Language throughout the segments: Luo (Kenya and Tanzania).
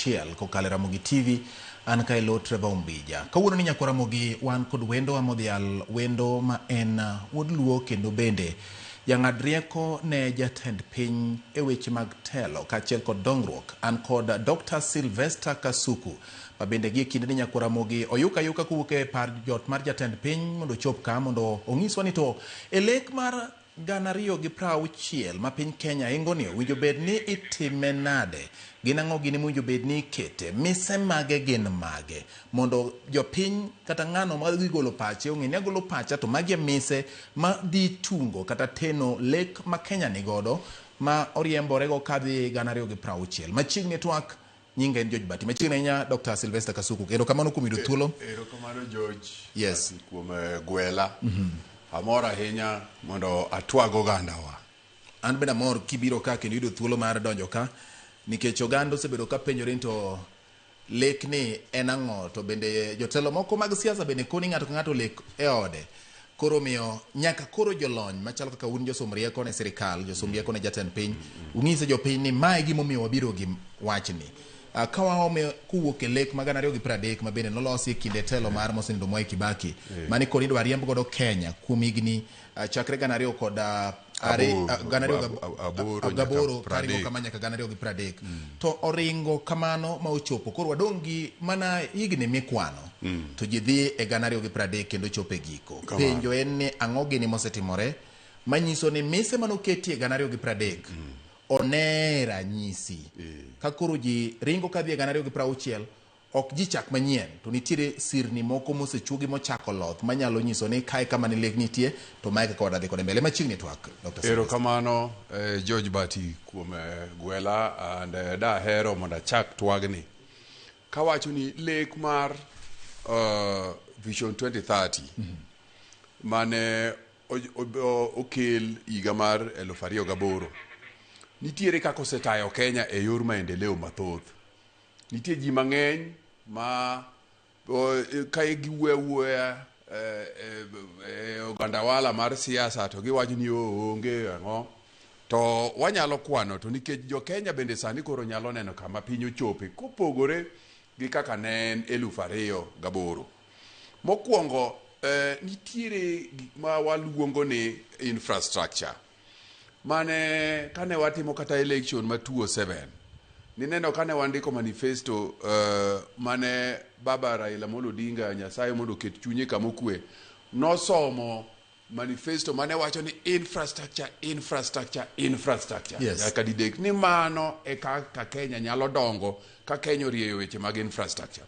achiel kokalo e Ramogi TV. An ka elo Trevor Ombija. Kawuono ni nyakwa Ramogi wan kod wendo modhial, wendo ma en wuod Luo kendo bende jang'ad rieko ne jatend piny e weche mag telo kaachiel kod dongruok. An kod Dr. Sylvester Kasuku ma bende gie kinde ni nyakwa Ramogi oyuka ayuka kowuok e par jot mar jatend piny mondo ochop ka mondo onyiswa ni to e lek mar 2060 ma piny Kenya ingo ni owinjo bed ni itime nade? Gin ang'o gini mowinjo bed ni ikete? Mise mage gin mage? Mondo jopiny kata ng'ano ma dhi golo pache ong'e ni agolo pacha to magi e mise ma dhi tungo kata teno lek ma Kenya ni godo ma oriemborego kadhi 2060. Machiegni twak nyinga en George Bati. Machiegni ahinya Dr. Sylvester Kasuku. Erokamano kuom yudo thuolo. Erokamano George. Yes. Bati kuom gwela. Amor ahinya mondo atwag ogandawa. An bende amor kibiro ka kendo yudo thuolo mar donjo ka nikech oganda osebedo ka penjore ni to lek ni en ang'o to bende jotelo moko mag siasa bende koni ng'ato ka ng'ato lek e ode. Koro miyo nyaka koro jolony machalo kaka un josom rieko ne sirikal, josom rieko ne jatend piny, ung'ise jopiny ni mae gimomiyo wabiro gi wachni. Ka waome kowuok e lek ma 2030 ma bende nolosi e kinde telo mar mosenindo Mwai Kibaki, mane koro idwa riemb godo Kenya kuom higni chakre gana ariyo kod gana ariyo gaboro karingo kama nyaka 2030. To oringo kamano ma ochopo koro wadong' gi mana higni mikwano to ji dhi e 2030 kendo chopo e giko. Penjo en ni ang'o gini mosetimore manyiso ni mise manoketi e 2030 one ranyisi. Ka koro ji ringo kadhi e 2060 ok ji chak manyien to nitiere sirni moko mosechuogi mochako loth manyalo nyiso ni kae kama ne lek nitie to mae kaka wadhi kode mbele. Machiegni twak Dr. Erokamano George Bati kuom gwela and dahero mondo achak twagni kawacho ni lek mar Vision 2030 mane okel higa mar 2008 nitiere kaka osetayo Kenya e yor maendeleo mathoth. Nitie ji mang'eny ma ka giwuoyo awuoya e ogandawala mar siasa to giwacho ni onge ang'o to wanyalo kwano to nikech jo Kenya bende sani koro nyalo neno kama piny ochope kopogore gi kaka ne en 2008. Mokwongo nitiere gik ma waluongo ni infrastructure mane kane watimo kata election ma 2007 nineno kane wandiko manifesto mane baba Raila Amolo Odinga Nyasaye mondo oket chunye kama okwe nosomo manifesto mane wacho ni infrastructure, infrastructure, infrastructure. Yes. Nyaka didek ni mano e kaka Kenya nyalo dongo ka Kenya orieyo weche mag infrastructure.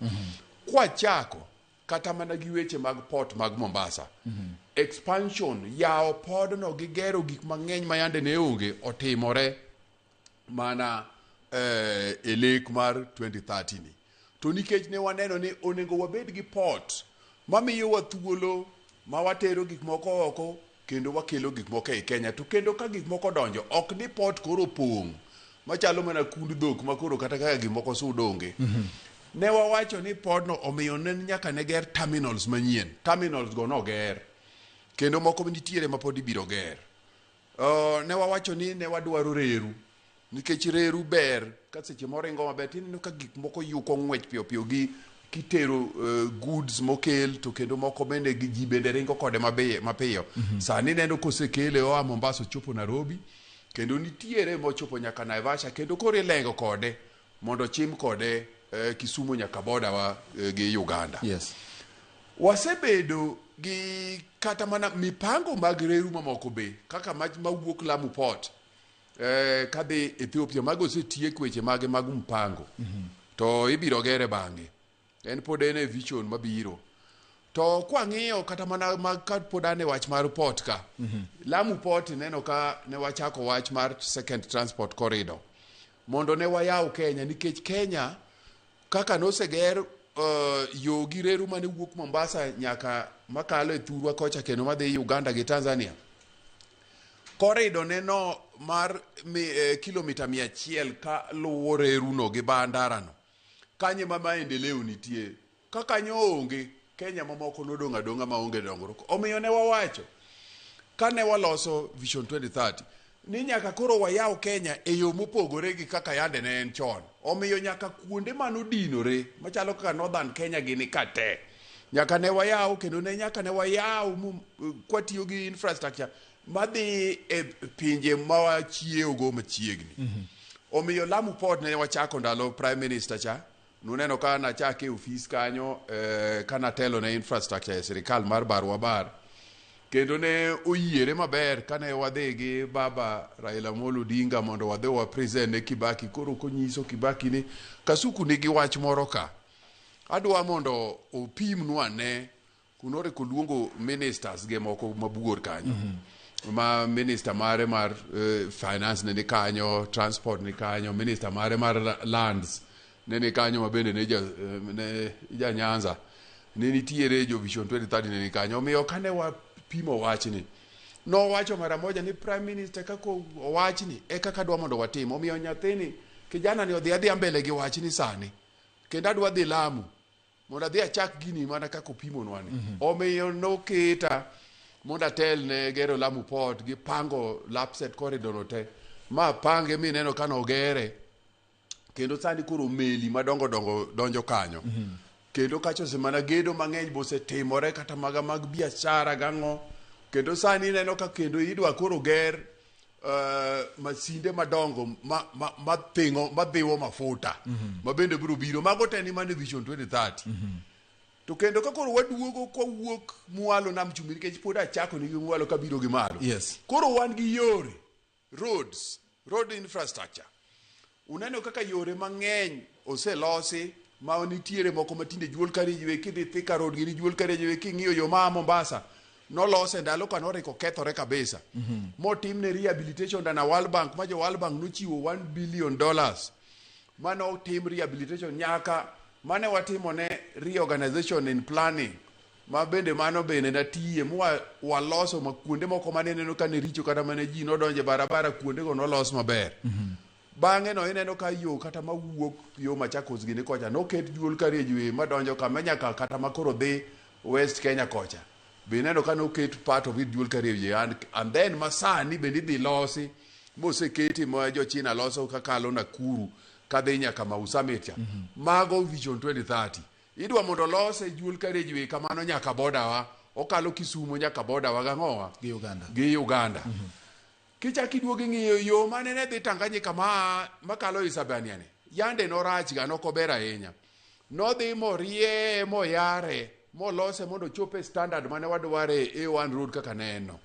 Kwachako kata mana gi weche mag port mag Mombasa. Expansion yawo podno gi gero gik mang'eny ma yande ne onge otimore mana e lek mar 2030 ni. To nikech ne waneno ni onego wabed gi port mamiyowa thuolo ma watero gik moko oko kendo wakelo gik moko ei Kenya to kendo ka gik moko donjo ok ni port koro pong' machalo mana kund dhok ma koro kata kaka gik moko sud onge. Ne wawacho ni podno omiyo ne nyaka ne ger terminals manyien. Terminals go noger kendo moko nitiere ma pod ibiro ger. Ne wawacho ni ne wadwaro reru nikech reru ber ka seche moringo maber tineno ka gik moko yuko ng'wech piyo piyo gi kitero goods mokel to kendo moko bende gi ji bende ringo kode mapiyo. Sani neno kosekele oa Mombasa ochopo Nairobi kendo nitiere mochopo nyaka Naivasha kendo koro ilengo kode mondo chim kode Kisumu nyaka boda wa gi Uganda. Yes. Wasebedo gi kata mana mipango mag reru mamoko be kaka mawuok Lamu Port kadhi Ethiopia mago osetiek weche mage mag mpango to ibiro gere bang'e en pod en e vision mabiro to kwang'iyo kata mana mag ka pod an e wach mar port ka Lamu Port ineno ka ne wachako wach mar second transport corridor mondo ne wayaw Kenya nikech Kenya kaka noseger yo gi reru mane wuok Mombasa nyaka makalo e thurwa kocha kendo madhi Uganda gi Tanzania corridor ne no mar kilomita 100 ka luwo reru no gi bandara no kanye ma maendeleo nitie ka kanyo onge Kenya mamoko nodong' adong'a maonge dongruok. Omiyo ne wawacho kane waloso Vision 2030 ni nyaka koro wayaw Kenya e yo mopogore gi kaka yande ne en chon. Omiyo nyaka kuonde manodinore machalo kaka Northern Kenya gini ka te nyaka ne wayaw, kendo ne nyaka ne wayaw kwatiyo gi infrastructure madhi e pinje ma wachiewogo machiegni. Omiyo Lamu Port ne wachako ndalo Prime Minister cha. Nuneno ka nachake e ofis kanyo, kanatelo ne infrastructure e sirikal mar Barwa Bar, kendo ne oyiere maber kane wadhi gi baba Raila Amolo Odinga mondo wadhi wa present ne Kibaki. Koro konyiso Kibaki ni Kasuku nigi wach moro ka, adwa mondo opimnwa ane. Kunoreko luongo ministers ge moko mabuor kanyo, ma minister mare mar finance ne ni kanyo, transport ni kanyo, minister mare mar lands ne ni kanyo, ma bende ne ja Nyanza ne nitiere, jo Vision 2030 ne ni kanyo. Omiyo kane wapimo wachni, nowacho mara moja ni Prime Minister kaka owachni e kaka adwa mondo watim. Omiyo nyathini kijana ni odhi adhiya mbele gi wachni sani, kendo adwa dhi Lamu mondo adhi achak gini mana kaka opimonwa ni. Omiyo noketa mondo atel ne gero Lamu Port gi pango Lapsset corridor no te, ma pange mineno ka nogere, kendo sani koro meli madongo dongo donjo kanyo. Kendo kacha osemana gedo mang'eny bosetimore, kata maga mag biashara gang'o. Kendo sani ineno ka kendo idwa koro ger masinde madongo ma thingo madhiwo mafuta ma bende biro biro. Mago te ni mana e Vision 2030. To kendo ka koro waduogo kwawuok mwalo Nam Chumbi, nikech pod achako nigi mwalo kabiro gi malo. Koro wan gi yore, roads, road infrastructure. Uneno kaka yore mang'eny oselosi, ma nitiere moko matinde dual carriageway. Kidhi Thika Road gini dual carriageway. King'iyo yo ma Mombasa, nolose ndalo ka noriko kethore kabisa, motimne rehabilitation dana World Bank, ma jo World Bank nochiwo $1 billion manotim rehabilitation, nyaka mane watimone reorganization in planning, ma bende mano bende natiye mwa waloso ma kuonde moko mane ineno ka ne richo, kata mane ji nodonje barabara, kuondego nolos maber. Bang'e no ineno ka yo kata mawuok yo Machakos gini kocha noket dual carriageway madonjo kama nyaka kata makoro dhi West Kenya kocha be ineno ka noket part of it dual carriageway. And then masani bende idhi losi moseketi ma jo China loso kakalo Nakuru kadhi nyaka Mau Summit cha. Mago Vision 2030 idwa mondo lose dual carriageway kamano nyaka boda wa okalo Kisumu nyaka boda wa gang'owa gi Uganda. Gi Uganda. Kichak iduogo ing'iyo yo mane ne dhi Tanganyika ma makalo Isebania ni, yande norach ga, nokober ahinya. Nodhi morieye moyare molose mondo ochop e standard mane wadware e A1 road kaka neno.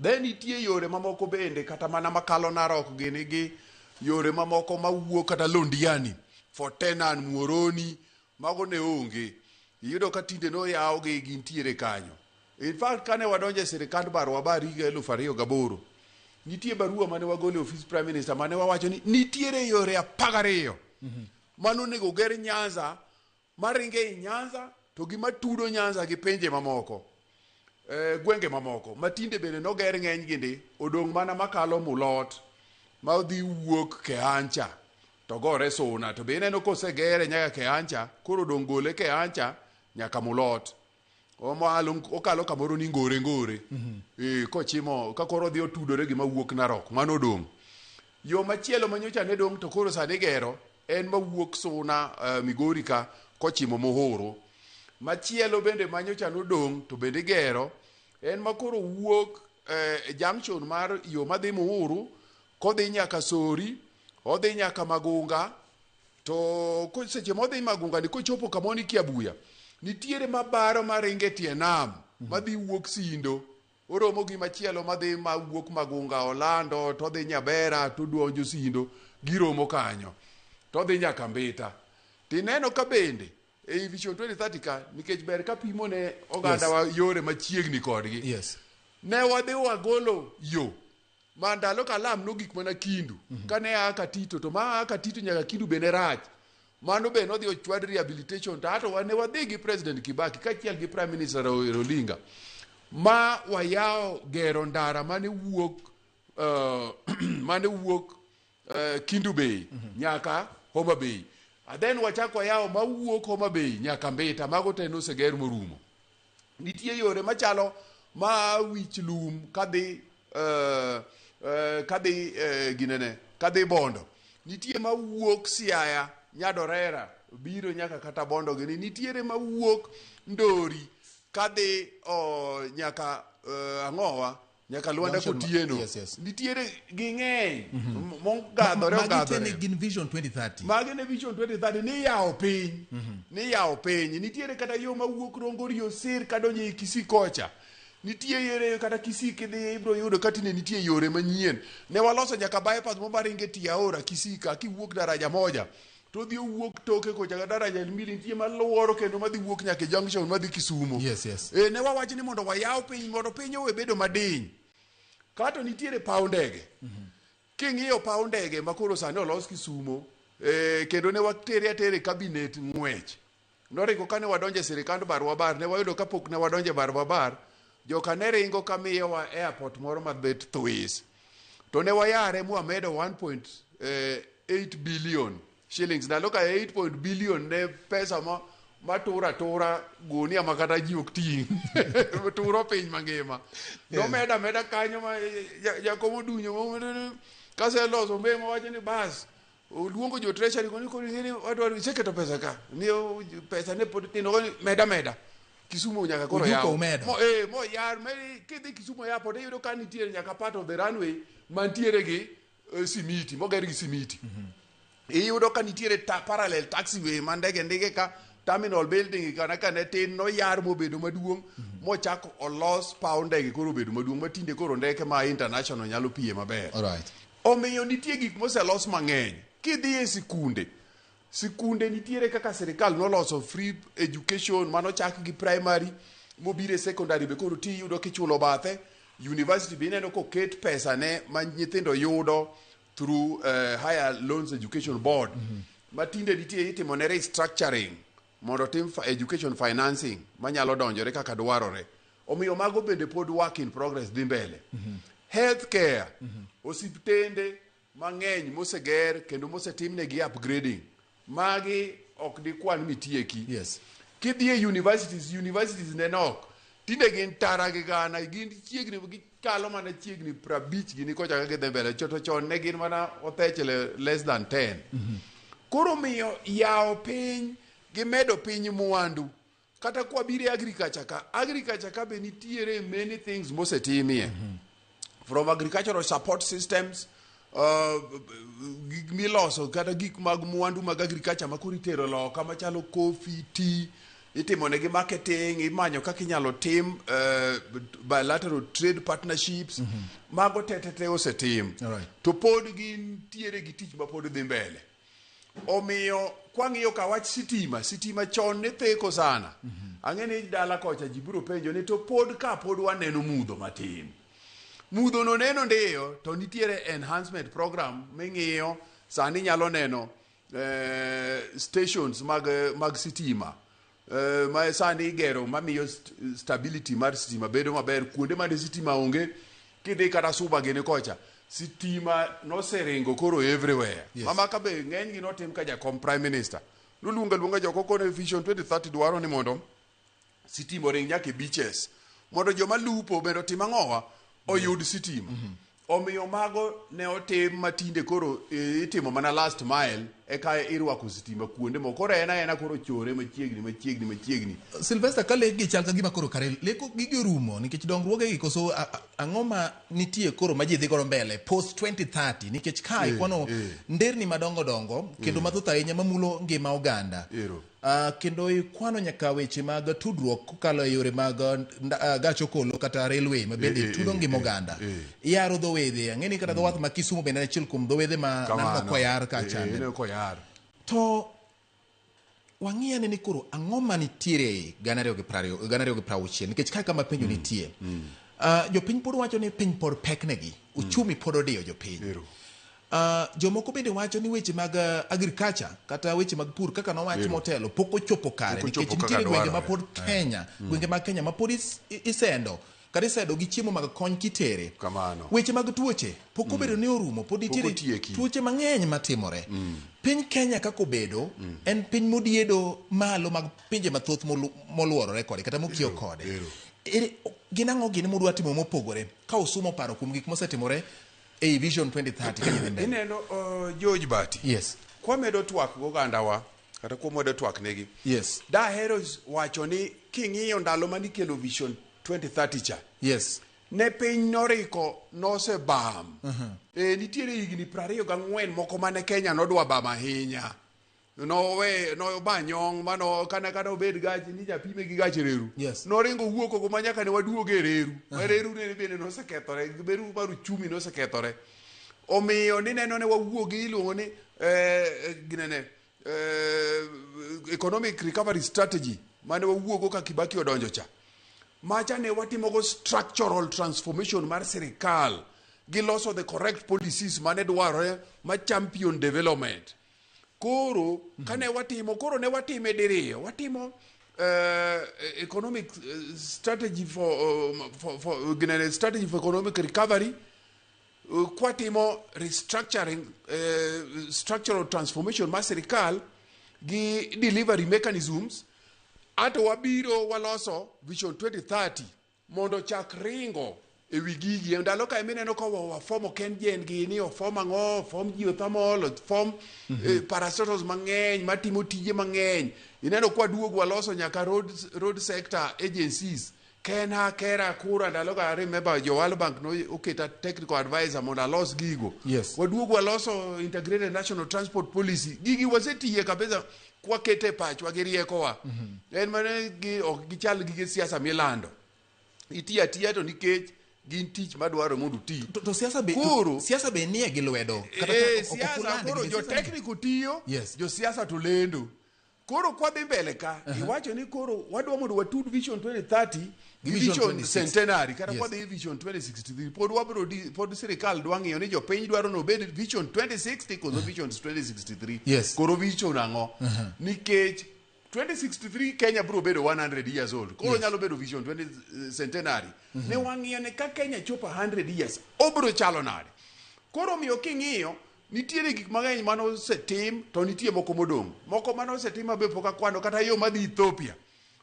Then nitie yore mamoko bende, kata mana makalo Narok gini, gi yore mamoko mawuok kata Londiani, Fort Tenan, Muhoroni, mago ne onge. Iyudo ka tinde noyawgi, gintiere kanyo. In fact, kane wadonjo e sirikand Barwa Bar higa 2008, nitie barua mane wagolo e ofis Prime Minister mane wawacho ni nitiere yore 12 manonego ger Nyanza, maringe ei Nyanza to gi matudo Nyanza gi pinje mamoko, gwenge mamoko matinde bende noger ng'eny gi ndi. Odong' mana makalo Mulot ma dhi wuok Kehancha to gore Suna, to be ineno kosegere nyaka Kehancha, koro odong' gole Kehancha nyaka Mulot. Omalo okalo kamoro ni Ngore Ngore, kochimo ka koro odhi otudore gi mawuok Narok. Mano odong'. Yo machielo manyocha ne dong' to koro sani gero en mawuok Suna, Migori ka kochimo Muhuru. Machielo bende manyocha nodong' to bende igero en makoro wuok junction mar yo madhi Muhuru kodhi nyaka Sori, odhi nyaka Magunga. To seche modhi Magunga ni, kochopo kamoni Kiabuya, nitiere mabaro maringe tie nam madhi wuok Sindo, oromo gi machielo madhi mawuok Magunga Olando to dhi Nyabera to donjo Sindo, giromo kanyo to dhi nyaka Mbita. Tineno ka bende ei Vision 2030 ka, nikech ber ka pimo ne oganda wa yore machiegni kodgi, ne wadhi wagolo yo ma ndalo kalam nogik mana Kindu. Kane aa Katito to ma aa Katito nyaka Kindu bende rach. Mano be nodhi ochwad rehabilitation, to ato ne wadhi gi President Kibaki kaachiel gi Prime Minister Raila Odinga ma wayawo gero ndara mane wuok Kindu Bay nyaka Homa Bay. And then wachako wayawo mawuok Homa Bay nyaka Mbita. Mago te noseger morumo. Nitie yore machalo ma wich lum kadhi ginene kadhi Bondo. Nitie mawuok Siaya, Nyadorera, biro nyaka kata Bondo gini. Nitiere mawuok Ndori kadhi nyaka ang'owa nyaka Lwanda Kotieno. Yes, yes. Nitiere ging'eny mogadhore Magi te ogadhore. ne gin Vision 2030. Magi ne Vision 2030 ni yawo piny. Ni yawo piny. Nitiere kata yo mawuok Rongorio Sir kadonjo ei Kisii kocha. Nitie yore kata Kisii kidhi ibiro yudo ka tinde nitie yore manyien. Ne waloso nyaka bypass mo maringo e tie aora Kisii ka kiwuok daraja moja to odhi owuok toke kocha ka daraja mbili nitie maluoro kendo madhi wuok nyaka e junction madhi Kisumo. Yes, yes. Ne wawacho ni mondo wayaw piny mondo piny owe bedo madiny. Kato nitiere paw ndege. King'iyo paw ndege ma koro sani olos Kisumo, kendo ne watere atere cabinet ng'wech. Noringo kane wadonjo e sirikand barwa bar, ne wayudo kapok ne wadonjo e barwa bar, joka ne ringo ka miyowa airport moro mabet thwis. To ne wayare mwamedo 1.8 billion shillings. Ndalo ka 8 billion ne pesa ma tura tura gunia ma kata ji ok ting'. Turo piny mangima. Nomeda ameda kanyo ma jakom odunyo kaseloso mbe mawacho ni bas oluongo jo treasury koni koni ng'eni wadwaro iseketo pesa ka ni pesa ne pod tin koni meda meda Kisumu nyaka koro Ojuko yaw umedo. Mo yar meri kidhi Kisumu airport iyudo ka nitiere nyaka part of the runway mantiere gi simiti moger gi simiti. Iyudo ka nitiere parallel taxiway ma ndege ndike ka terminal building kana ka ne tin noyar mobedo maduong' mochako olos paw ndege koro obedo maduong' ma tinde koro ndeke ma international nyalo piye maber. All right. Omiyo nitie gik moselos mang'eny. Kidhi e sikunde, sikunde nitiere kaka sirikal noloso free education manochak gi primary mobiro e secondary be koro ti iyudo kichulo bathe. University be ineno koket pesa ne ma nyithindo yudo through Higher Loans Education Board. Ma tinde nitie itimo ne restructuring mondo otim education financing manyalo donjore kaka dwarore. Omiyo mago bende pod work in progress dhi mbele. Healthcare, osiptende mang'eny moseger kendo mosetimnegi upgrading. Magi ok dikwan mitieki. Yes. Kidhi e universities, universities ne nok. Tinde gin tara gi gana, gin chiegni, gikalo mana chiegni 50 gini kocha ka gidhi mbele. To chon ne gin mana othechele less than 10. Koro miyo yawo piny gi medo piny mwandu. Kata kwa biro e agriculture ka, agriculture ka be nitiere many things mosetimie. From agricultural support systems, gik miloso kata gik mag mwandu mag agriculture ma koro itero loka machalo coffee, tea, itimo negi marketing, imanyo kaka inyalo tim bilateral trade partnerships. Mago te te te osetim. All right. To pod gintiere gi tich ma pod dhi mbele. Omiyo kwang'iyo ka wach sitima, sitima chon ne theko sana. Ang'e ni dala kocha ji biro penjo ni to pod ka pod waneno mudho matin. Mudho no neno ndiyo, to nitiere enhancement program ming'iyo sani nyalo neno stations mag sitima. Ma sani igero mamiyo stability mar sitima bedo maber kuonde mane sitima onge. Kidhi kata Suba gini kocha, sitima noseringo koro everywhere. Yes. Mama ka be ng'eny gi notim ka jakom prime minister. Noluongo aluonga joko kone Vision 2030 dwaro ni mondo sitima oring nyaka e beaches. Mondo joma lupo bende otim ang'owa oyud sitima. Omiyo mago ne otim matinde koro itimo mana last mile eka irwako sitima kuonde moko. Koro en aena koro chore machiegni machiegni machiegni. Sylvester, ka lek gi chal ka gima koro kare lek gigi orumo nikech dongruoge gi koso ang'o ma nitie koro ma ji dhi godo mbele post 2030 nikech kae kwano nderni madongo dongo kendo mathoth ahinya mamulo ngima oganda. Kendo ikwano nyaka weche mag tudruok kokalo e yore mag gach okolo kata railway ma bende tudo ngima oganda. Iyaro dho wedhe, ang'e ni kata dho wath ma Kisumu bende en achiel kuom dho wedhe ma naneno koyar ka chande. Koyar. To wang'i ane ni koro ang'o manitiere 2020, 2060 nikech kae kama penjo nitie. Jopiny pod wacho ni piny pod pek negi, uchumi pod odiyo jopiny. Jomoko bende wacho ni weche mag agriculture kata weche mag pur kaka nowach motelo pok ochopo kare Pok ochopo nikech kaka nitiere gwenge ma dwarore. pod Kenya, gwenge mag Kenya ma pod isendo kata isedo gi chiemo mag kony kitere. Kamano. Weche mag tuoche pok obedo ni orumo, pod nitiere otieki. tuoche mang'eny matimore. Piny Kenya kaka obedo en piny modiedo malo mag pinje mathoth moluorore kode kata mokiewo kode. Ere, gin ang'o gini mudwa timo mopogore ka usumo paro kuom gik mosetimore Ei Vision 2030 ka ji dhi mbele. Ineno, George Bati. Kwamedo twak gogandawa kata kwamedo twak negi. Dahero wacho ni king'iyo ndalo manikelo Vision 2030 cha. Ne piny noriko nosebam. Nitiere higni 24 moko mane Kenya nodwa bam ahinya. Nowe noba nyong' mano kana kata obed gach ni japime gi gach reru. Noringo wuok oko ma nyaka ne waduoge e reru. Ma reru ne bende nosekethore, reru mar uchumi nosekethore. Omiyo nineno ne wawuok gi iluongo ni ginene economic recovery strategy mane wawuogo ka Kibaki odonjo cha. Macha ne watimogo structural transformation mar sirikal gi loso the correct policies mane dwarore ma champion development. Koro kane watimo, koro ne watime diriyo, watimo economic strategy for ginene strategy for economic recovery, kwatimo restructuring, structural transformation mar sirikal gi delivery mechanisms, ato wabiro waloso Vision 2030 mondo chak ringo e wi gigi. E ndalo ka emineno ka wafomo KenGen gini, ofom ang'o, ofom geothermal, ofom parastatals mang'eny matimo tije mang'eny. Ineno kwa duogo waloso nyaka road sector agencies, KeNHA, KeRRA, KURA. Ndalo ka I remember jo World Bank no oketa technical advisor mondo alos gigo. Waduogo waloso integrated national transport policy. Gigi wasetiye kabisa kwakete pachwa gi riekowa. En mana gi ok gichal gige siasa milando. Itiyo atiya to nikech gin tich madwaro mondo uti. To siasa be Koro siasa be nie gi lwedo. Kata ka ok siasa uland koro gi jo siasa ni- technical tiyo, jo siasa to lendo. Koro kwadhi mbele ka, iwacho ni koro wadwa mondo watud Vision 2030 gi Gi Vision Vision 2060. Centenary, kata kwadhi Vision 2063, pod wabro di, pod sirikal dwa ng'iyo ni jopiny dwaro ni obed Vision 2060 koso Vision 2063. Koro Vision ang'o? Nikech 2063 Kenya biro bedo 100 years old. Koro nyalo bedo Vision 20 Centenary. Ne wang'iyo ni ka Kenya chopo 100 years, obiro chalo nade? Koro omiyo king'iyo, nitiere gik mang'eny mane osetim to nitie moko modong'. Moko mane osetim mabe pok akwano, kata yo madhi Ethiopia.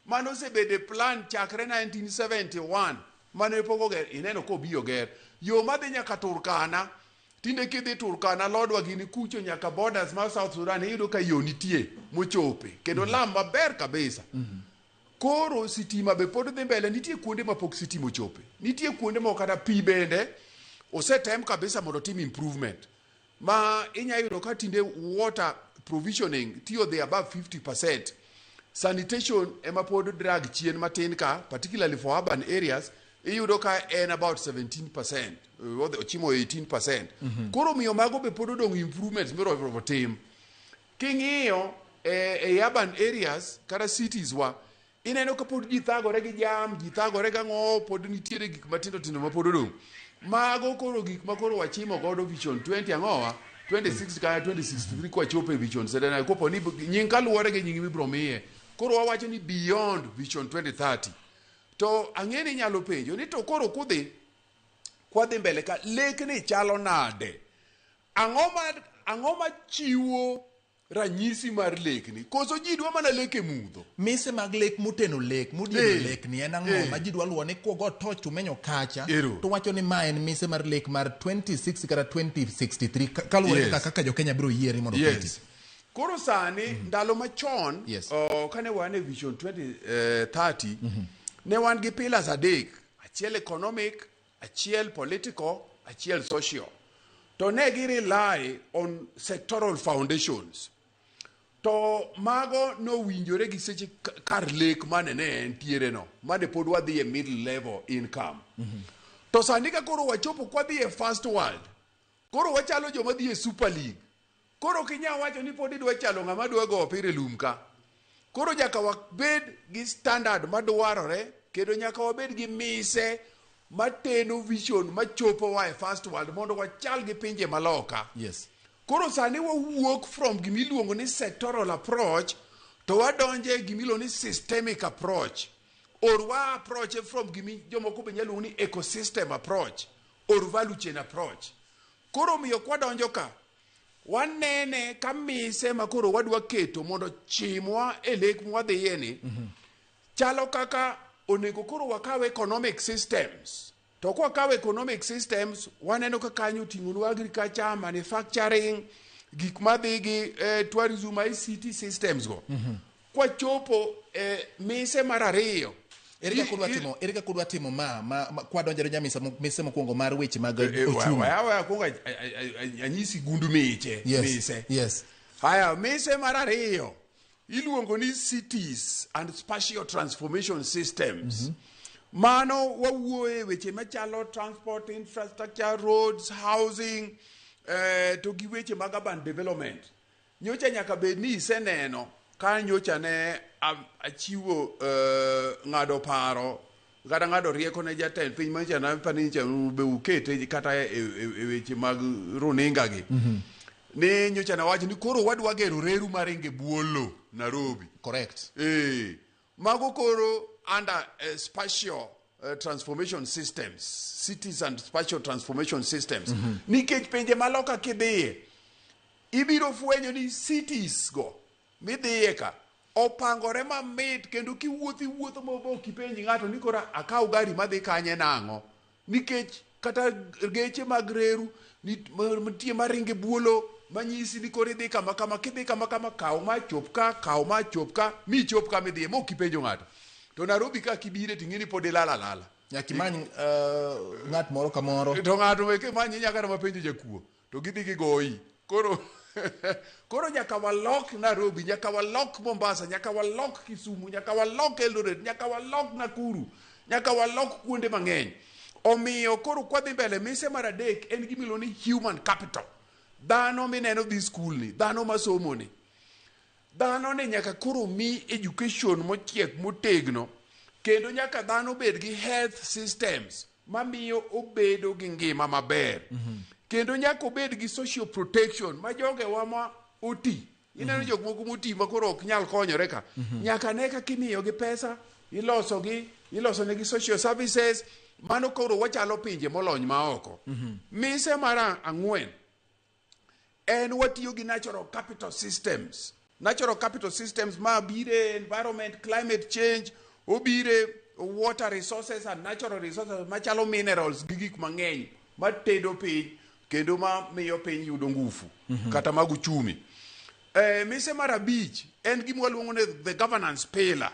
Mane osebedo e plan chakre 1971 mane pok oger, ineno kobi oger. Yo madhi nyaka Turkana, tinde kidhi Turkana lodwa gini kucho nyaka borders mar South Sudan, iyudo ka yo nitie mochope kendo lam maber kabisa. Koro sitima be pod dhi mbele, nitie kuonde ma pok sitima ochope. Nitie kuonde moko kata pi bende osetem kabisa mondo otim improvement. Ma inya yudo ka tinde water provisioning tiyo dhi above 50%. Sanitation ema pod drag chien matin ka, particularly for urban areas, iyudo ka en about 17%, ochimo 18%. Koro miyo mago be pod odong' improvements miromo tim. King'iyo e urban areas kata cities wa, ineno ka pod ji thagore gi jam, ji thagore gang'o, pod nitiere gik matindo tindo ma pod odong'. Mago koro gik ma koro wachimo godo Vision 20 ang'owa 2060 kata 2063 kwachopo e Vision Centenary, kopo ni nying kaluwore gi nying mibiro miye. Koro wawacho ni beyond Vision 2030. To ang'e ni inyalo penjo ni to koro kudhi kwadhi mbele ka lekni chalo nade? Ang'o ma chiwo ranyisi mar lekni? Koso ji dwa mana lek e mudho? Mise mag lek moteno lek, modieno lekni en ang'o ma ji dwa luwo ni kuogo toch umenyo kacha, to wacho ni ma en mise mar lek mar 2060 kata 2063 kaluwore kaka jo Kenya biro yieri mondo oketi. Koro sani ndalo machon, kane wan e Vision 2030, ne wan gi pillars adek, achiel economic, achiel political, achiel social. To ne gi rely on sectoral foundations. To mago nowinjore gi seche kar lek mane ne entiere no, mane pod wadhi e middle level income. To sani ka koro wachopo kwadhi e first world, koro wachalo joma dhi e Super League. Koro ok inyal wacho ni pod idwa chalo ng'ama dwa go opira e lum ka. Koro nyaka wabed gi standard madwarore, kendo nyaka wabed gi mise mateno vision machopowa e first world mondo wachal gi pinje maloka. Koro sani wawuok from gimiluongo ni sectoral approach to wadonje e gimiluongo ni systemic approach. Or wa approach from gimi jomoko be nyalo luongo ni ecosystem approach or value chain approach. Koro omiyo kwadonjo ka, wanene ka mise ma koro wadwa keto mondo chimwa e lek mwadhiye ni, chalo kaka onego koro wakaw economic systems. To kwakawo economic systems, waneno ka kanyo oting'onwa agriculture, manufacturing, gik madhi gi tourism, ICT systems go. Kwachopo mise mar ariyo. Ere kaka udwa timo, ere kaka udwa timo ma kwadonjo adonja mise mokwongo mar weche mag ochumi? Waya akwongo anyisi gund miche. Mise. Haya, mise mar ariyo iluongo ni cities and spatial transformation systems. Mano wawuoye weche machalo transport infrastructure, roads, housing, to gi weche mag urban development. Nyocha nyaka bed ni iseneno ka nyocha ne achiwo ng'ado paro kata ng'ado rieko ne jatend piny manyocha napani nyocha be ukete kata e weche mag runinga gi. Ni nyocha nawacho ni koro wadwa gero reru maringo e bwo lo Nairobi. Correct. Mago koro under spatial transformation systems, cities and spatial transformation systems. Nikech pinje maloka kidhiye, ibiro fwenyo ni cities go midhiye ka opangore mamit, kendo kiwuotho iwuotho mabok ipenj ng'ato ni koro akaw gari madhi kanye nang'o, nikech kata geche mag reru nitie maringo e buolo manyisi ni koro idhi kama kama, kidhi kama kama, kaw ma chop ka, kaw ma chop ka, michop kama idhiye mok ipenjo ng'ato. To Nairobi ka kibire ting'e ni pod ilal alala. Nyaka imany ng'at moro kamoro. To ng'ato be kimanyi nyaka kata mapenjo jakuo to gidhi gigoyi. Koro nyaka walok Nairobi, nyaka walok Mombasa, nyaka walok Kisumu, nyaka walok Eldoret, nyaka walok Nakuru, nyaka walok kuonde mang'eny. Omiyo koro kwadhi mbele, mise mar adek en gima iluongo ni human capital. Dhano mineno dhi skul ni, dhano masomo ni, dhano ni nyaka koro mi education mochiek motegno, kendo nyaka dhano bed gi health systems mamiyo obedo gi ngima maber. Kendo nyaka obed gi social protection ma jogewa ma oti. Ineno jok moko moti ma koro ok nyal konyore ka. Nyaka ne kaka imiyogi pesa, ilosogi, ilosonegi social services, mano koro wachalo pinje molony maoko. Mise mar ang'wen en watiyo gi natural capital systems. Natural capital systems ma bire environment, climate change, obire water resources and natural resources machalo minerals gi gik mang'eny matedo piny kendo ma miyo piny yudo ngufu kata mag uchumi. Mise mar abich en gima waluongo ni the governance pillar.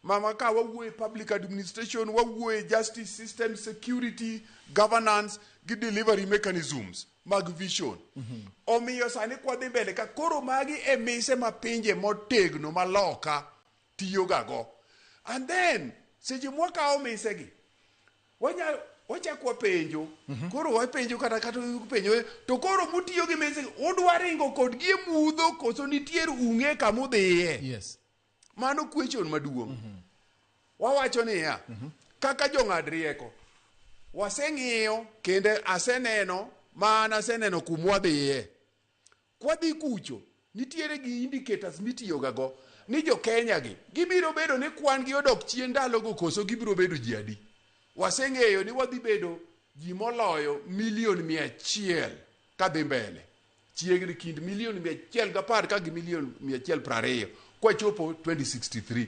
Mama ka wawuoye public administration, wawuoye justice system, security, governance gi delivery mechanisms mag vision. Omiyo sani kwadhi mbele ka koro magi e mise ma pinje motegno maloka tiyoga go. And then seche mwakawo mise gi wachako wapenjo. Koro wapenjo kata penjo to koro mutiyo gi mise gi, udwa ringo kodgi e mudho koso nitiere ung'e kamudhiye? Mano question maduong'. Wawacho niya, kaka jong'ad rieko, waseng'iyo kendo aseneno ma an aseneno kumwadhiye. Kwadhi kucho, nitiere gi indicators mitiyoga go ni jo Kenya gi gibiro bedo ni kwan gi odok chien ndalogo koso gibiro bedo ji adi. Waseng'eyo ni wadhi bedo ji moloyo milion 100 kadhi mbele. Chiegni kind milion 110 ka gi milion 120 kwachopo 2063.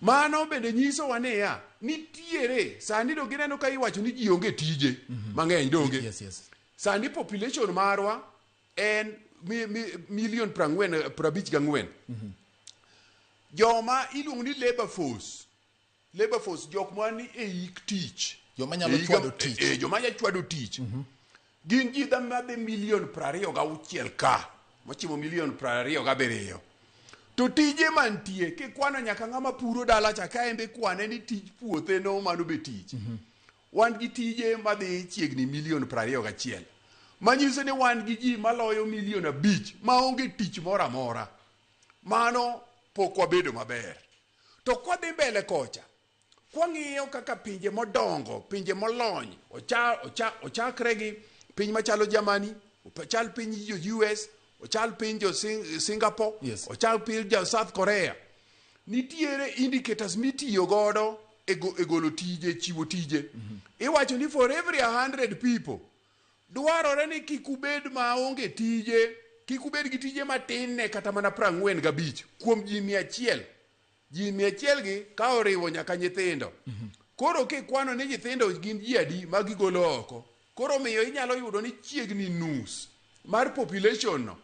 Mano bende nyisowa niya, nitiere sani do gineno ka iwacho ni ji onge tije mang'eny donge. Yes. Sani population marwa en milion 40, 54. Joma iluongo ni labor force, labor force jok mani e hik tich. Joma nyalo chwado tich. Joma nyalo chwado tich. Gin ji madhi milion 26 ka, mochimo milion 27. To tije mantie, kikwano nyaka ng'ama puro dala cha ka en be kwane ni tij puothe no mano be tich. Wan gi tije madhi chiegni milion 21. Manyiso ni wan gi ji maloyo milion 5 maonge tich moro amora. Mano pok wabedo maber. To kwadhi mbele kocha, kwang'iyo kaka pinje modongo, pinje molony, ochakre gi piny machalo Germany, ochal piny jo US, ochal piny jo Singapore, ochal piny jo South Korea. Nitiere indicators mitiyo godo e golo tije, chiwo tije. Iwacho ni for every 100 people, dwarore ni kik ubed maonge tije, kik ubed gi tije matin ne kata mana 45 kuom ji 100. Ji 100 gi ka oriwo nyaka nyithindo. Koro kikwano ni nyithindo gin ji adi ma gigolo oko, koro miyo inyalo yudo ni chiegni nus mar population no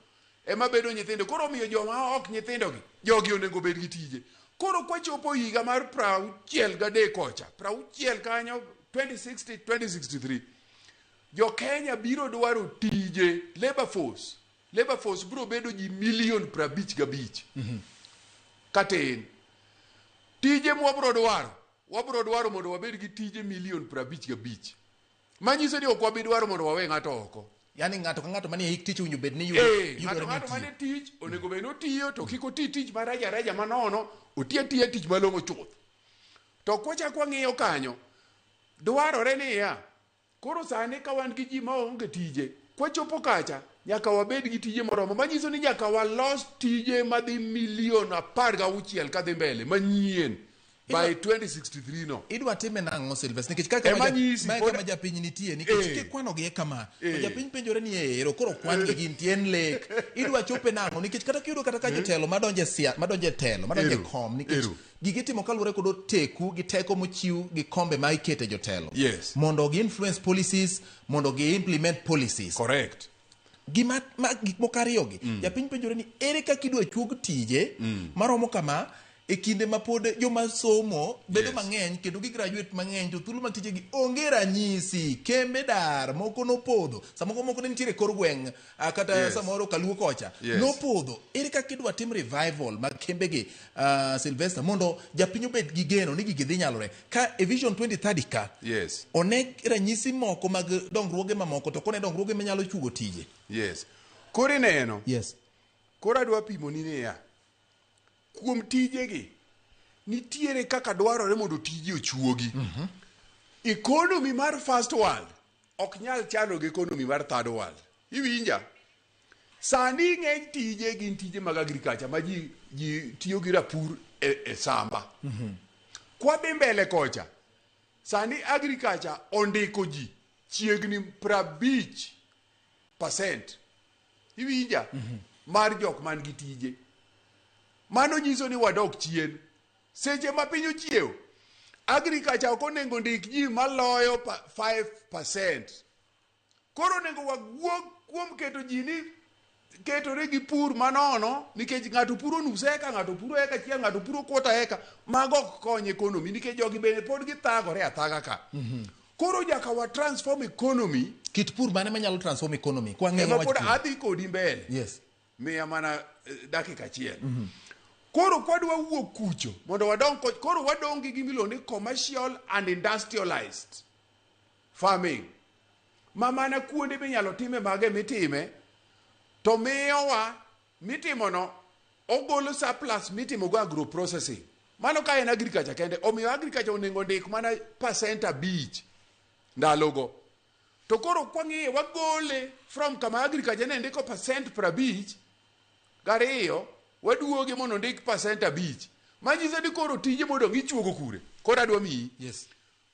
ema bedo nyithindo. Koro miyo joma ok nyithindogi, jogi onego bed gi tije. Koro kwachopo higa mar 63 kocha, 60 kanyo, 2060, 2063, jo Kenya biro dwaro tije, labor force. Labor force biro bedo ji milion 55 katin. Tije mwabro dwaro, wabro dwaro mondo wabed gi tije milion 55. Manyiso ni ok wabi dwaro mondo wawe ng'ato oko. Yani ng'ato ka ng'ato manie hik tich owinjo bed ni yudo ng'ato yudore ng'ato ni mane tich onego bed ni otiyo, to kik oti tich maraja raja manono, oti atiya tich malong'o chuth. To kwachak wang'iyo kanyo, dwarore niya, koro sani ka wan gi ji maonge tije, kwachopo kacha, nyaka wabed gi tije moromo, manyiso ni nyaka walos tije madhi milion 16 kadhi mbele manyien by 2063 no. Idwa time nang'o, Silvester? Nikech kaka Ema nyisi, mae kama japiny nitie, nikech kikwano gi e kama, to japiny penjore ni ero koro kwan gi gin tien lek. Idwa chope nang'o? Nikech kata kiyudo kata ka jotelo madonje sia, madonje telo, madonje kom, nikech gigi itimo kaluwore kod oteku gi teko mochiw gi kombe ma ikete jotelo. Mondo gi influence policies, mondo gi implement policies. Gima ma, gik moko ariyo gi japiny penjore ni ere kaka idwa chuog tije maromo kama e kinde ma pod joma somo bedo mang'eny kendo gi graduate mang'eny, to thuolo mag tijegi onge. Ranyisi kembe dar moko nopodho, samoko moko ne nitiere kor gweng', kata samoro kaluo kocha nopodho. Ere kaka idwa tim revival mag kembegi, Sylvester, mondo japiny obed gi geno ni gigi dhi nyalore ka e Vision 2030 ka one ranyisi moko mag dongruoge mamoko, to kone dongruoge manyalo chugo tije? Yes. Koro ineno, koro adwa pimoni niya, kuom tijegi, nitiere kaka dwarore mondo tije ochuogi. Economy mar first world ok nyal chalo gi economy mar third world. Iwinja? Sani ng'eny tije gin tije mag agriculture ma ji tiyo gi rapur e samba. Kwadhi mbele kocha, sani agriculture ondiko ji chiegni 50%. Iwinja? Mar jok man gi tije. Mano nyiso ni wadok chien. Seche ma piny ochiew, agriculture ok onego ndik ji maloyo 5%. Koro onego wawuog kuom keto ji ni ketore gi pur manono, nikech ng'ato puro nus eka, ng'ato puro eka achiel, ng'ato puro quarter eka. Mago ok kony economy, nikech jogi bende pod githagore athaga ka. Koro nyaka wa transform economy. Kit pur mane manyalo transform economy kwang'eyo Ema wach pod pur? Adhi kodi mbele. Miya mana dakika achiel. Koro kwadwa wuok kucho mondo wadong koro wadong gi gimiluongo ni commercial and industrialized farming, ma mana kuonde minyalo time mage mitime to miyowa mitimono ogolo surplus mitimogo agro processing. Mano ka en agriculture kende. Omiyo agriculture onego ndik mana 5% ndalogo. To koro kwang'iye, wagole from kama agriculture ne ndiko 52%, waduoge mondo ondik 5%, manyiso ni koro tije modong' ichuogo kure? Koro adwa miyi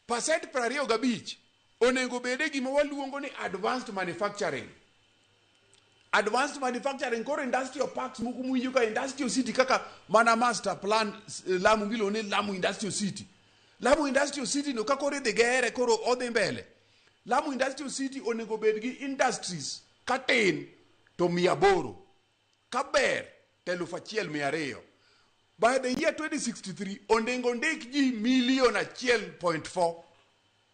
25% onego bede gima waluongo ni advanced manufacturing. Advanced manufacturing, koro industrial parks moko muwinjo ka industrial city, kaka mana master plan Lamu miluongo ni Lamu Industrial City. Lamu Industrial City no ka koro idhi gere, koro odhi mbele. Lamu Industrial City onego bed gi industries katin to 800, kaber to 1200. By the year 2063 onego ndik ji milion 1.4.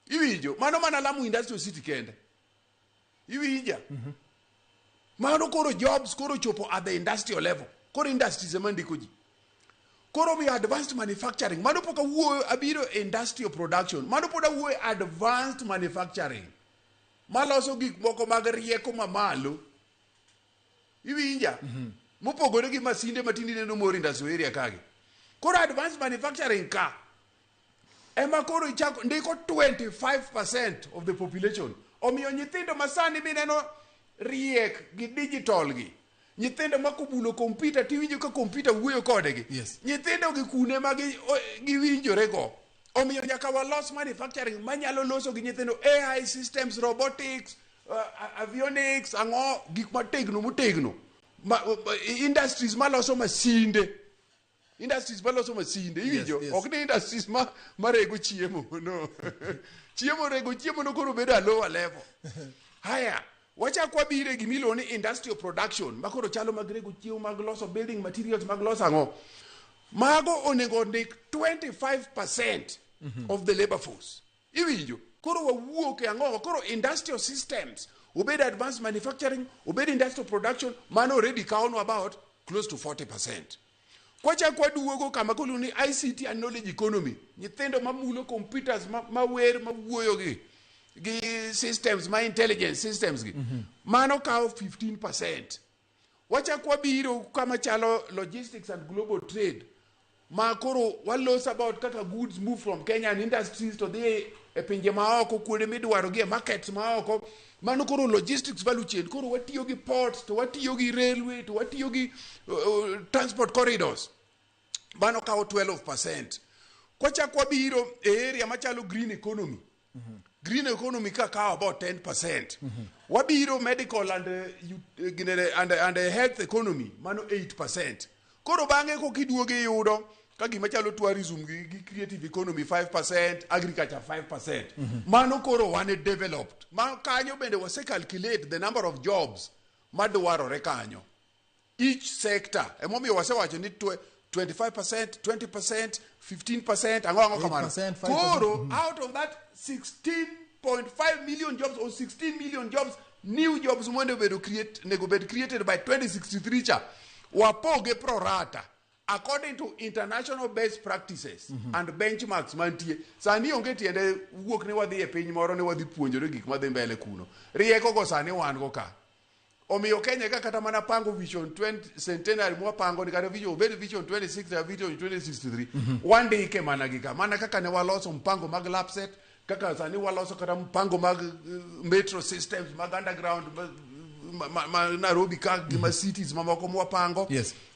Iwinjo? Mano mana Lamu Industrial City kende. Iwinja? Mano koro jobs koro chopo at the industrial level. Koro industries ema ndiko ji. Koro miyo advanced manufacturing, mano pok awuoyo abiro industrial production, mano pod awuoyo advanced manufacturing maloso gik moko mag rieko mamalo. Iwinja? Mopogore gi masinde matinde ineno mor industrial area kagi. Koro advanced manufacturing ka ema koro ichako ndiko 25% of the population. Omiyo nyithindo masani mineno riek gi digital gi, nyithindo ma kobulo kompyuta tiwinjo ka kompyuta wuoyo kodgi, nyithindo gi kune ma giwinjore go. Omiyo nyaka walos manufacturing manyalo loso gi nyithindo, AI systems, robotics, avionics, ang'o, gik mategno motegno, industries maloso masinde. Industries maloso masinde, iwinjo? Yes, yes. Ok ni industries ma marego chiemo, no. Chiemo rego chiemo no koro bedo a lower level. Haya, wachak wabiro e gimiluongo ni industrial production, ma koro chalo mag rego chiemo, mag loso building materials, mag loso ang'o. Mago onego ondik 25% of the labor force. Iwinjo? Koro wawuok e ang'o? Koro industrial systems, obed advanced manufacturing, obed industrial production, mano already kawonwa about close to 40%. Kwachak waduogo kama koluongo ni ICT and knowledge economy, nyithindo mamulo computers ma wer mawuoyo gi systems ma intelligence systems gi, mano kawo 15%. Wachak wabiro kama chalo logistics and global trade, ma koro walos about kaka goods move from Kenya and industries to dhi e pinje maoko, kuonde midwaro gi e markets maoko. Mano koro logistics value chain. Koro watiyo gi ports, to watiyo gi railway, to watiyo gi transport corridors. Mano kawo 12%. Kwachak wabiro e area machalo green economy. Green economy ka kawo about 10%. Wabiro medical and, ginene, and health economy, mano 8%. Koro bang'e kokiduogo iyudo ka gima chalo tourism gi creative economy 5%, agriculture 5%. Mano koro wan e developed. Ma kanyo bende wase calculate the number of jobs madwarore kanyo. Each sector. Emomiyo wasewacho ni 25%, 20%, 15%, ang'o ang'o kamano. 8%, 5%. Koro out of that 16.5 million jobs or 16 million jobs, new jobs mondo obedo create, nego bed created by 2063 cha, wapoge pro rata according to international best practices and benchmarks mantie. Sani onge tiende wuok ni wadhi e piny moro ni wadhi puonjore gik madhi mbele kuno. Rieko go sani wan go ka. Omiyo Kenya ka kata mana pango vision 20 centenary mwapango ni kata vision obed vision 26 kata vision 2063, wandike mana gi ka mana kaka ne waloso mpango mag LAPSSET, kaka sani waloso kata mpango mag metro systems mag underground ma Nairobi ka gi ma cities mamoko mwapango.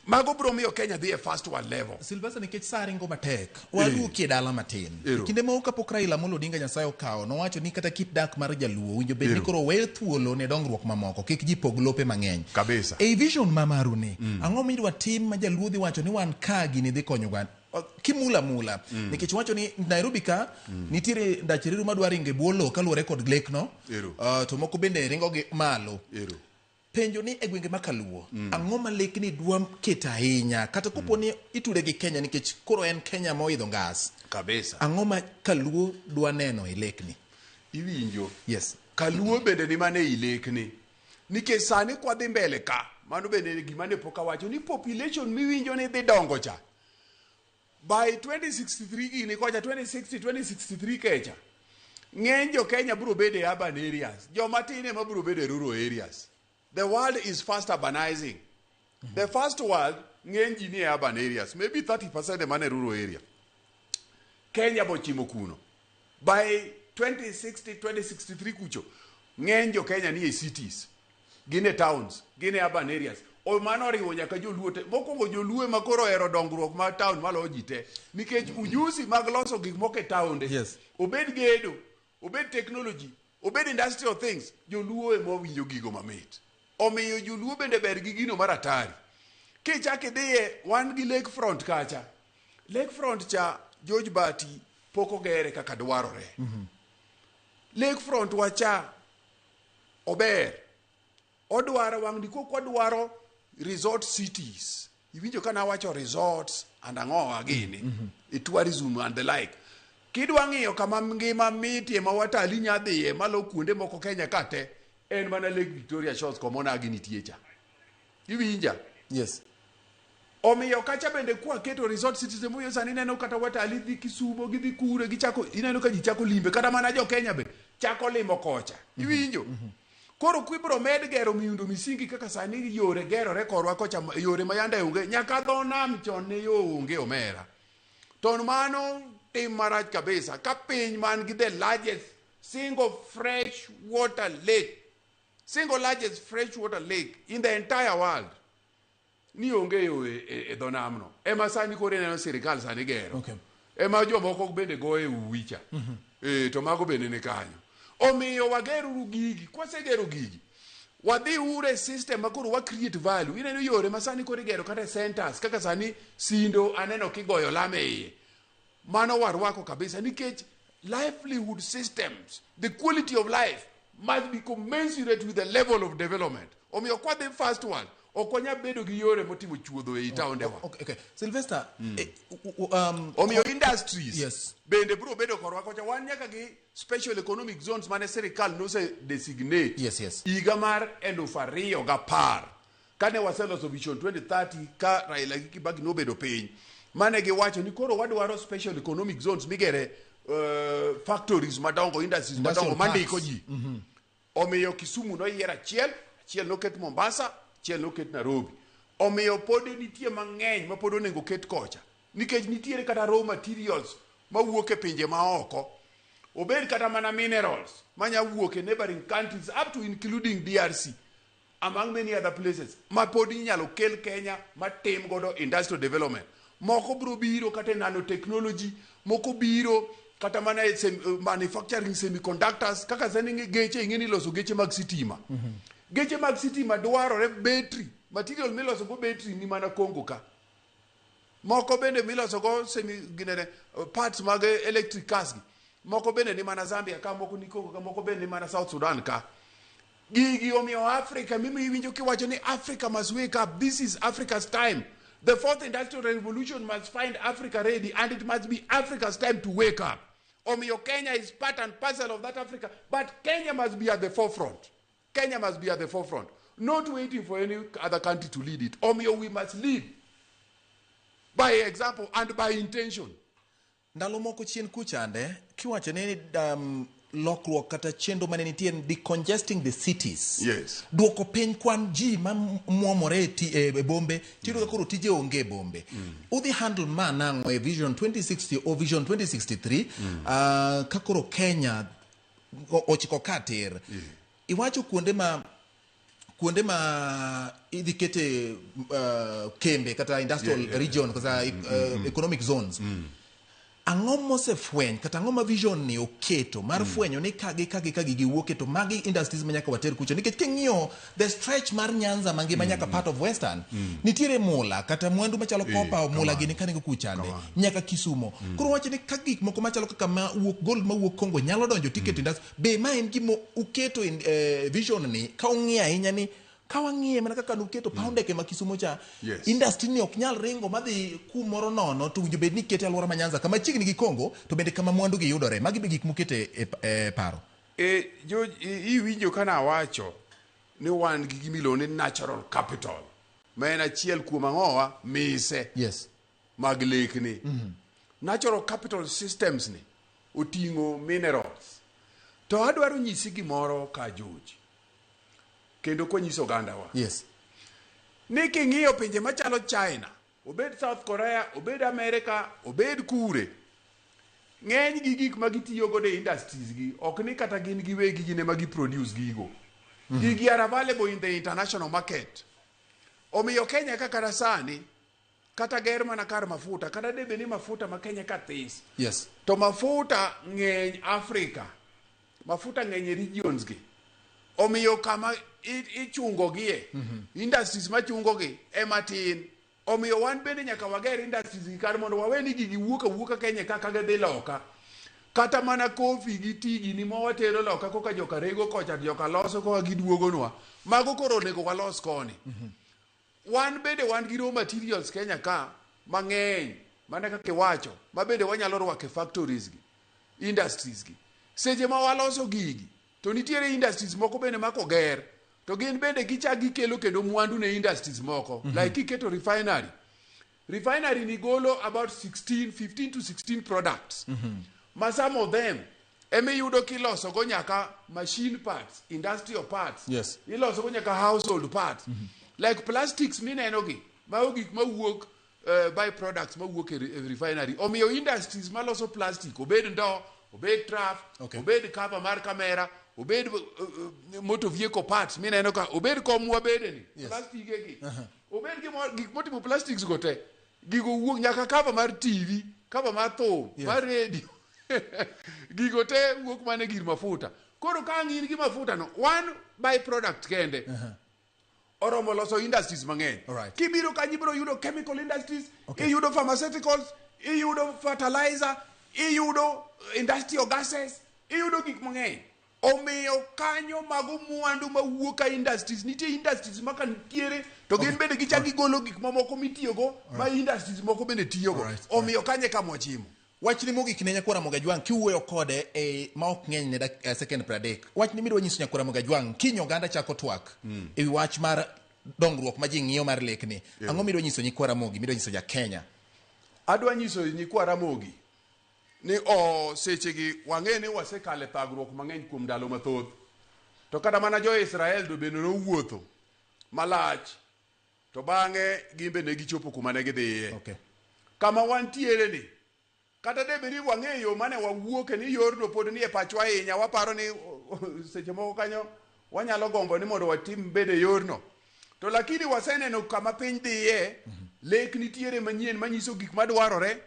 Mago biro miyo Kenya dhi e first world level. Sylvester, nikech sa ringo matek, waduoki e dala matin. Ero. Kinde moko kapok Raila Amolo Odinga Nyasaye okawo, nowacho ni kata kit dak mar jaluo winjo bed ni Ero. koro we thuolo ne dongruok mamoko, kik ji pog lope mang'eny. Kabisa. Ei vision ma maru ni, ang'o midwa tim ma jaluo dhi wacho ni wan ka gini dhi konyo oganda? Kimula mula, nikech wacho ni Nairobi ka nitiere ndach reru madwa ringo e bwo lowo kaluwore kod lek no. Ero. To moko bende ringo gi malo. Ero. Penjo ni e gwenge ma kaluo, ang'o ma lekni dwa keto ahinya kata kopo ni itude gi Kenya, nikech koro en Kenya moidho ngas? Kabisa. Ang'o ma kaluo dwa neno e lekni? Iwinjo? Yes. Kaluo bende ni mana ei lekni, nikech sani kwadhi mbele ka, mano bende gima ne pok awacho ni population miwinjo ni dhi dongo cha by 2063 gini kocha 2060 2063 kecha, ng'eny jo Kenya biro bedo e urban areas, joma tin ema biro bedo e rural areas. The world is fast urbanizing. The first world, ng'eny ji ni e urban areas, maybe 30% ema ne rural area. Kenya bochimo kuno. By 2060 2063 kucho, ng'eny jo Kenya ni e cities, gin e towns, gin e urban areas. O mano oriwo nyaka joluo te. Mokwongo joluo ema koro ohero dongruok mar town maloyo ji te, nikech ujuzi mag loso gik moko e taonde, obed gedo, obed technology, obed industrial things, joluo ema owinjo gigo mamit. Omiyo joluo bende ber gi gino mar atari. Kichak idhiye, wan gi lake front kacha. Lake front cha, George Bati, pok ogere kaka dwarore. Lake front wacha ober, odwaro wang' diko wadwaro resort cities. Iwinjo ka nawacho resorts and ang'owa gini, e tourism and the like. Kidwa ng'iyo kama ngima mitie ma watalii nya dhiye malo kuonde moko Kenya ka te, en mana Lake Victoria Shores koma onagi nitie cha. Iwinja? Yes. Omiyo kacha bende kwaketo resort cities, emomiyo sani ineno kata watalii dhi Kisumo, gidhi kure, gichako ineno ka ji chako limbe, kata mana jo Kenya be chako limo kocha. Iwinjo? Koro kwibro med gero miundo misingi kaka sani yore gerore korwa kocha, yore ma yande onge nyaka dho nam chon ne yo onge, omera. To mano tim marach kabisa ka piny man gi the largest single fresh water lake, single largest fresh water lake in the entire world, ni onge yo e dho namno. Ema sani koro ineno sirikal sani gero. Ema jomoko bende goye uwi cha. To mago bende ni kanyo. Omiyo wageruru gigi. Kwasegero gigi, Wadhi ure system ma koro wa create value. Ineno yore ma sani koro igero kata e centers kaka sani Sindo aneno kigoyo lam e iye. Mano warwako kabisa nikech livelihood systems, the quality of life must be commensurate with the level of development. Omiyo kwadhi first world, ok wanyal bedo gi yore motimo chuodho ei taondewa. Okay. Sylvester, Omiyo industries Yes. bende biro bedo korwa kocha. Wan nyaka gi special economic zones mane sirikal nose designate Yes. higa mar 2010 kane waseloso Vision 2030 ka Raila gi Kibaki nobedo piny mane giwacho ni koro wadwaro special economic zones migere factories madongo, industries Industrial madongo mandiko parks. ji. Omiyo Kisumu noyier achiel, achiel noket Mombasa, achiel noket Nairobi. Omiyo pod nitie mang'eny ma pod onego ket kocha nikech nitiere kata raw materials mawuok e pinje maoko, obed kata mana minerals manya wuok e neighboring countries up to including DRC among many other places ma pod inyalo kel Kenya matim godo industrial development. Moko biro biro kata e nanotechnology, moko biro kata mana e manufacturing semiconductors kaka sani geche ing'e ni iloso geche mag sitima. Geche mag sitima dwarore battery, material miloso go battery ni mana Congo ka. Moko bende miloso go semi ginene parts mag electric cars gi. Moko bende ni mana Zambia ka, moko ni Congo ka, moko bende ni mana South Sudan ka. Gigi omiyo Africa, mimi iwinjo kiwacho ni Africa must wake up. This is Africa's time. The fourth industrial revolution must find Africa ready, and it must be Africa's time to wake up. Omiyo Kenya is part and parcel of that Africa, but Kenya must be at the forefront. Kenya must be at the forefront, not waiting for any other country to lead it. Omiyo we must lead by example and by intention. Ndalo moko chien kuchande kiwacho ni lokruok kata chenro mane nitie decongesting the cities. Duoko piny kwan ji ma muomore e bombe, tiyudo ka koro tije onge e bombe. Udhi handle ma nang'o e Vision 2060 o Vision 2063 ka koro Kenya ochiko ka tir. Iwacho kuonde ma idhi kete kembe kata industrial region kata economic zones. Ang'o mosefweny kata ang'o ma vision ni oketo mar fwenyo ni kagi kagi kagi giwuoke to magi industries ma nyaka water kucho, nikech king'iyo the stretch mar Nyanza mangima nyaka part of Western, nitiere mula kata mwandu machalo copper, mula gini kaningo kuchande nyaka Kisumo. Koro wacho ni ka gik moko machalo kaka ma wuok gold mawuok Congo nyalo donjo tiket industry be, ma en gima uketo in vision ni ka ung'iyo ahinya ni ka wang'iye mana kaka nuketo paw ndeke ma Kisumo cha, industry ni ok nyal ringo madhi kumoro nono, to winjo bed ni ikete alwora ma Nyanza kama chiegni gi Congo to bende kama mwandu gi yudore. Magi be gik mukete e paro. E, George, iwinjo kana awacho ni wan gi gimiluongo ni natural capital ma en achiel kuom ang'owa mise mag lekni. Natural capital systems ni oting'o minerals. To adwaro nyisi gimoro ka George, kendo konyiso ogandawa ni king'iyo pinje machalo China, obed South Korea, obed America, obed kure, ng'eny gi gik ma gitiyo godo e industries gi ok ni kata gin giwegi gin ema giproduce gigo. Gigi are available in the international market. Omiyo Kenya ka kata sani kata ger mana kar mafuta, kata debe ni mafuta ma Kenya ka this, to mafuta ng'eny Africa, mafuta ng'eny e regions gi. Omiyo kama ichungogie industries machungogi ema tin. Omiyo wan bende nyaka wager industries gi kar mondo wawe ni gigi wuok awuoka Kenya ka gidhi loka. Kata mana kofi gi tea gini ma watero loka koka joka rego kocha, joka loso koka giduogonwa, mago koro onego walos koni. Wan bende wan gi raw materials Kenya ka mang'eny mana kaka iwacho, ma bende wanyalo rwako e factories gi, industries gi. Seche ma waloso gigi to nitiere industries moko bende ma koger to gin bende gichak gikelo kendo mwandu ne industries moko. Like kiketo refinery, refinery ni golo about 16, 15 to 16 products ma some of them emiyudo kiloso go nyaka machine parts, industrial parts, iloso go nyaka household parts, like plastics mineno gi. Mago gik mawuok by products mawuok e refinery. Omiyo industries maloso plastic, obed ndo, obed trough, obed cover mar camera, obed motor vehicle parts mineno ka, obed kom wabede ni, plastic gi, obed gik motimo plastics go te, gigo wuok nyaka cover mar TV, cover mar thum, mar radio, gigo te wuok mana e gir mafuta. Koro ka ang' in gi mafuta no, one by product kende oromo loso industries mang'eny. Alright. Kibiro kanyo ibiro yudo chemical industries, Okay. iyudo pharmaceuticals, iyudo fertilizer, iyudo industrial gases, iyudo gik mang'eny. Omiyo kanyo mago mwandu mawuok ka industries, nitie industries ma ka nitiere to gin bende gichak gigolo gik mamoko mitiyogo ma industries moko bende tiyogo. Alright. Omiyo kanyo e kama wachimo. Wachni mogik ne Nyakwar Ramogi Ajwang' kiwuoyo kode e ma ok ng'eny ne second 30. Wachni midwa nyiso Nyakwar Ramogi Ajwang' kiny oganda chako twak ewi wach mar dongruok ma ji ng'iyo mar lekni. Ang'o midwa nyiso nyikwa Ramogi, midwa nyiso ja Kenya? Adwa nyiso nyikwa Ramogi ni o sechegi wang'e ni wasekalo e thagruok mang'eny kuom ndalo mathoth. To kata mana jo-Israel to bende nowuotho malach to bang'e gin be ne gichopo kuma ne gidhiye. Okay. Kama wantiere ni kata de bed ni wang'e yo mane wawuoke ni yorno pod nie pachwa ahinya, waparo ni seche moko kanyo wanyalo gombo ni mondo watim bede yorno. To lakini waseneno kama piny dhiye, lek nitiere manyien manyiso gik madwarore.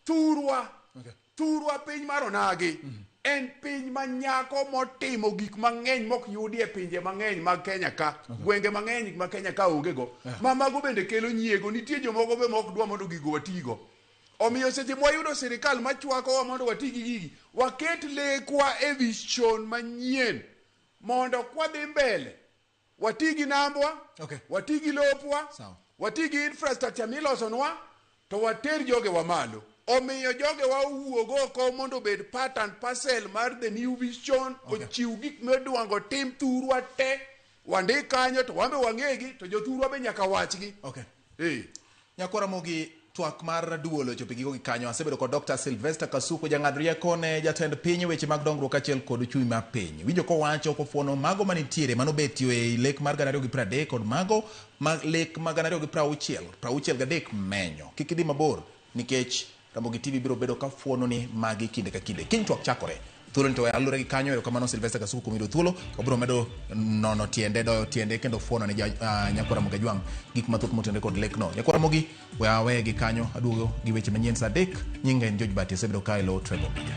Thurwa, Okay. thurwa piny mar onagi en piny ma nyako motimo gik mang'eny mok yudi e pinje mang'eny mag Kenya ka. Gwenge mang'eny ma Kenya ka onge go. Ma mago bende kelo nyiego. Nitie jomoko be mok dwa mondo gigo watigo. Omiyo seche mwayudo sirikal machwakowa mondo wati gi gigi, waket lekwa e vision manyien mondo kwadhi mbele wati gi nambwa, Okay. wati gi lopwa, Sawa. wati gi infrastructure milosonwa to water jogewa malo. Omiyo jogewa owuog oko mondo obed part and parcel mar the new vision, Okay. ochiw gik midwango tim thurwa te, wandik kanyo to wan be wang'egi to jothurwa be nyaka wachgi. Okay. Eh. Nyakwar Ramogi, twak mar duol ochopo e giko gi kanyo. Asebedo kod Dr. Sylvester Kasuku, jang'ad rieko ne jatend piny e weche mag dongruok kaachiel kod uchumi mar piny. Winjo kowacho kofuono mago manitiere manobetio e lek mar 2030 kod mago ma lek ma 2060, 63 menyo. Kik idhi mabor nikech Ramogi TV biro bedo ka fuono ni magi kinde ka kinde. Kiny twak chakore. Thuolo ni to alure gi kanyo. Erokamano Sylvester Kasuku kuom yudo thuolo. Wabiro medo nono tiende, doyo tiende kendo fuono ne Nyakwar Ramogi Ajwang' gik mathoth motenore kod lekno. Nyakwar Ramogi, we aweye gi kanyo. Aduogo gi weche manyien saa 3. Nyinga en George Bati. Asebedo ka e lo Trevor Media.